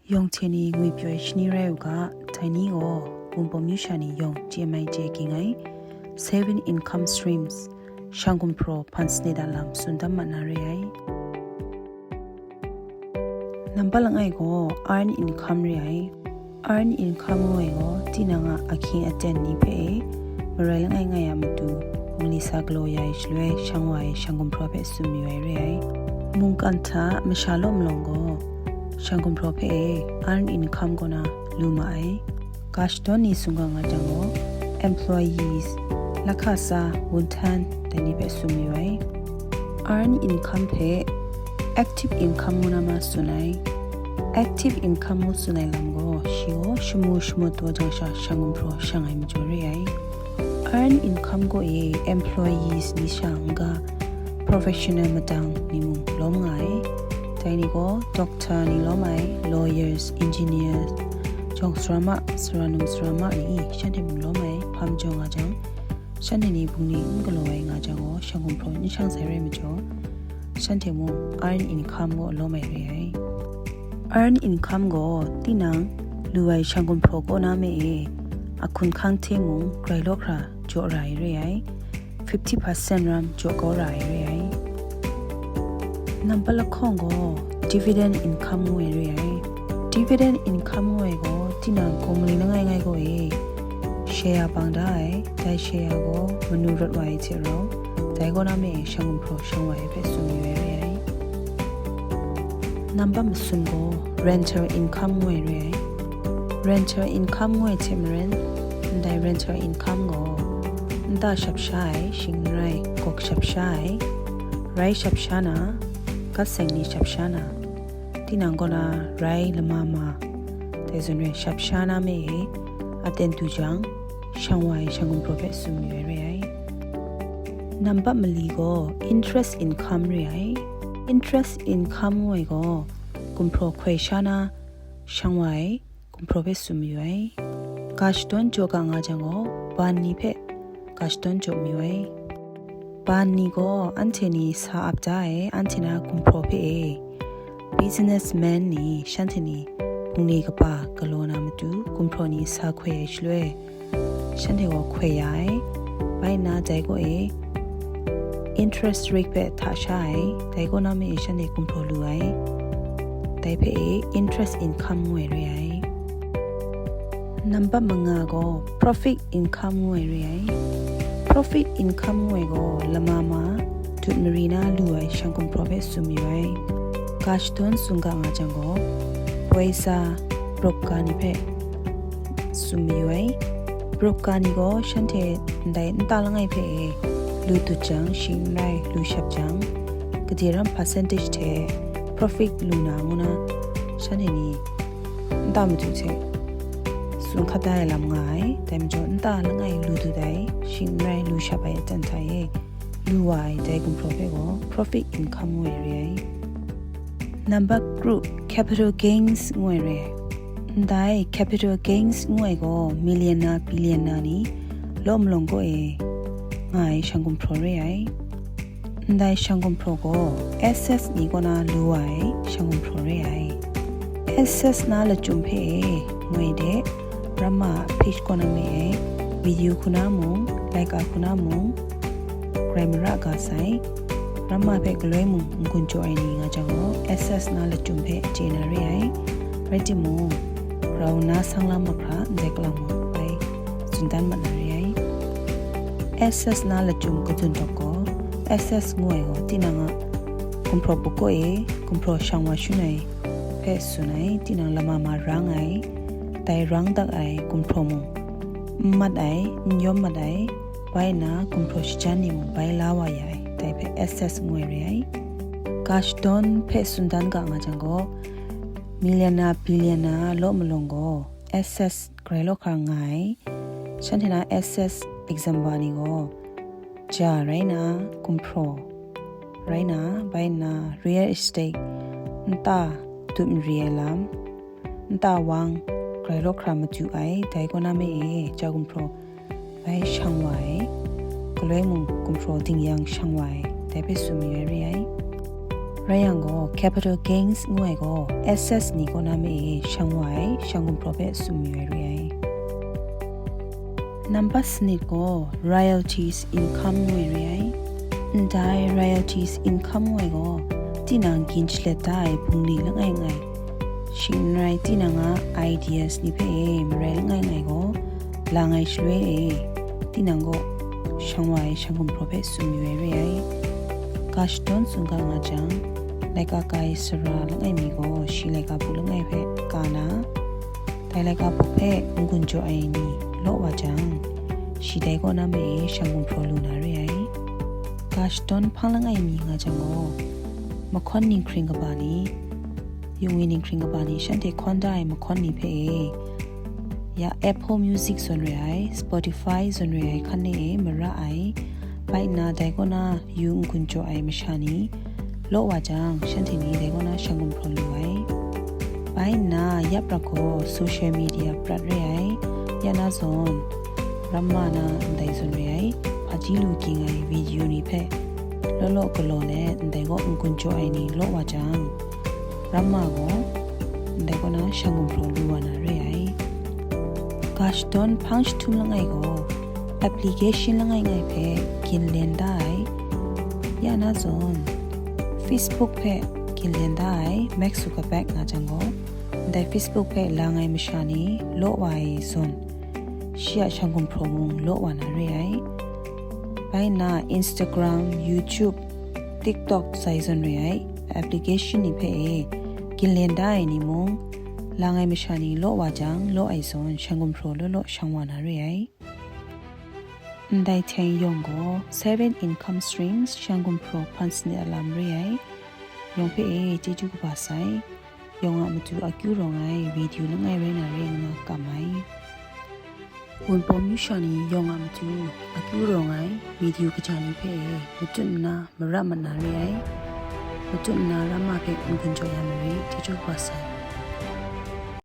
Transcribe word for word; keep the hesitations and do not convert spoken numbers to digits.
Yawng hte ni ngwi pyaw ai shani rai u ga, dai ni gaw Wunpawng myu sha ni yawng chye mai chye ging ai seven income streams, shang gumhpraw hpan sanit a lam tsun dan mat na re ai. Nambat langai gaw earn income re ai. Earn income ngu ai gaw tinang a ahkying aten ni hpe e marai langai ngai a matu bungli sa galaw ya ai shaloi shang wa ai shang gumhpraw hpe tsun mayu ai re ai. Mungkan hta masha law malawng gaw shang gumhpraw hpe e earn income kaw na lu ma ai. Ga shadawn ni tsun ga nga jang gaw, employees, lahka tsa, wunhtan, dai ni hpe tsun mayu ai. Earn income hpe active income ngu na ma tsun ai. Active income ngu tsun ai lam gaw, shi gaw shamu shamut taw jang sha shang gumhpraw shang ai majaw re ai. Earn income gaw e employees ni sha n-ga professional madang ni mung lawm nga ai. Dai ni gaw doctor ni lawm ai, lawyers, engineers, jawng sara ma, sara num sara ma ni shanhte mung lawm ai. Hpa majaw nga jang, shanhte ni bungli n galaw ai nga jang gaw, shang gumhpraw n shang sai rai majaw, shanhte mung earn income gaw lawm ai re ai. Earn income gaw tinang lu ai shang gumhpraw kaw na me e, a hkun hkang hte mung grai law hkra jaw ra ai re ai, fifty percent ram jaw kau ra ai re ai. Nambat lahkawng gaw dividend income ngu ai re ai. Dividend income ngu ai gaw tinang hkawng maling langai ngai gaw e share bang da ai, dai share gaw manu rawt wa ai hte rau, dai kaw na me e shang gumhpraw shang wa ai hpe tsun mayu ai re ai. Nambat masum gaw rental income ngu ai re ai. Rental income ngu ai hte maren, ndai rental income gaw nta shap sha ai, shing n rai, gawk shap sha ai, rai shap sha na, gat seng ni shap sha na, tinang kaw na rai lama ma, dai zawn rai shap sha na me e, aten du jang, shang wa ai shang gumhpraw hpe tsun mayu ai re ai. Nambat mali gaw interest income re ai. Interest income ngu ai gaw gumhpraw hkoi sha na shang wa ai gumhpraw hpe tsun mayu ai. Ga shadawn jaw ga nga jang gaw, ban ni hpe ga shadawn jaw mayu ai. Ban ni gaw anhte ni sa ap da ai, anhte na gumhpraw hpe e. Businessman ni shanhte ni bungli kaba galaw na matu gumhpraw ni sa hkoi ai shaloi, shanhte gaw hkoi ya ai. Bai nna dai kaw e interest rate hpe hta sha ai, dai kaw na me e shanhte gumhpraw lu ai. Dai hpe e interest income ngu ai re ai. Nambat manga gaw profit income ngu ai re ai. Profit income ngu ai gaw lama ma dut mari na lu ai shang gumhpraw hpe tsun mayu ai. Ga shadawn tsun ga nga jang gaw, poi sa, broker ni hpe tsun mayu ai. Broker ni gaw shanhte ndai nta langai hpe e lu dut jang, shing n rai, lu shap jang, gade ram percentage hte profit lu na ngu na, shanhte ni nta madu hte tsun hkat da ai lam nga ai. Dai majaw, nta langai lu dut ai, shing n rai, lu shap ai aten hta e lu wa ai dai gumhpraw hpe gaw profit income ngu ai re ai. Nambat kru, capital gains ngu ai re ai. Ndai capital gains ngu ai gaw millionaire, billionaire ni law malawng kaw e nga ai shang gumhpraw re ai. Ndai shang gumhpraw gaw assets ni kaw na lu wa ai shang gumhpraw re ai. Assets na lachyum hpe e, ngoi de, ramma page kaw na me e, video hku na mung, laika hku na mung, grai mara ga sai, ramma hpe galoi mung n-gun jaw ai ni nga jang gaw, assets na lachyum hpe chye na re ai. Rai timung, grau nna sang lam mahkra ndai kalang mung bai tsun dan mat na re ai. Assets na lachyum kadun dawk gaw, assets ngu ai gaw tinang a gumhpraw pakaw e gumhpraw shang wa shun ai hpe tsun ai, tinang lama ma rang ai, dai rang dak ai gumhpraw mung, n mat ai, n yawm mat ai, bai nna gumhpraw shajan ni mung bai la wa ya ai, dai hpe assets ngu ai re ai. Ga shadawn hpe tsun dan ga nga jang gaw, millionaire, billionaire law malawng gaw assets grai law hkra nga ai. Shanhte na assets example ni gaw, ja rai na, gumhpraw rai na, bai nna real estate, nta dut mari ai lam, nta wang grai law hkra madu ai, dai kaw na me e ja gumhpraw bai shang wa ai, galoi mung gumhpraw dingyang shang wa ai, dai hpe tsun mayu ai re ai. Rai yang gaw, capital gains ngu ai gaw assets ni kaw na me e shang wa ai shang gumhpraw hpe tsun mayu ai re ai. Nambat sanit gaw royalties income ngu ai re ai. Ndai royalties income ngu ai gaw tinang gin shalet da ai bungli langai ngai, shing n rai tinang a ideas ni hpe e marai langai ngai gaw, lang ai shaloi e tinang gaw shang wa ai shang gumhpraw hpe tsun mayu ai re ai. Ga shadawn tsun ga nga jang, laika ka ai sara langai mi gaw shi laika bu langai hpe ka na, dai laika bu hpe n-gun jaw ai ni law wa jang, shi dai kaw na me e shang gumhpraw lu na re ai. Ga shadawn hpang langai mi nga jang gaw, mahkawn ninghkring kaba ni, yungwi ninghkring kaba ni shanhte hkawn da ai mahkawn ni hpe e, ya Apple Music zawn re ai, Spotify zawn re ai hkan e mara ai, bai nna dai kaw na yu n-gun jaw ai masha ni law wa jang, shanhte ni dai kaw na shang gumhpraw lu ai. Bai nna yap rak gaw social media prat re ai, ya na zawn ramma na ndai zawn re ai, hpaji lu ging ai video ni hpe law law galaw let ndai kaw n-gun jaw ai ni law wa jang, ramma gaw ndai kaw na shang gumhpraw lu wa na re ai. Ga shadawn hpang jahtum langai gaw application langai ngai hpe ginlen da ai, ya na zawn Facebook hpe ginlen da ai Mark Zuckerberg nga jang gaw, ndai Facebook hpe lang ai masha ni law wa ai zawn, shi a shang gumhpraw mung law wa na re ai. Bai nna Instagram, YouTube, TikTok sai zawn re ai application ni hpe e ginlen da ai ni mung, lang ai masha ni law wa jang, law ai zawn shang gumhpraw law law shang wa na re ai. Ndai hteng yawng gaw seven income streams shang gumhpraw hpan sanit a lam re ai. Yawng hpe e chyeju kaba sai. Yawng a matu akyu rawng ai video langai rai na re nna kam ai. Wunpawng myu sha ni yawng a matu akyu rawng ai video kaja ni hpe e matut nna mara mat na re ai. Matut nna ramma hpe n-gun jaw ya mare, chyeju kaba sai.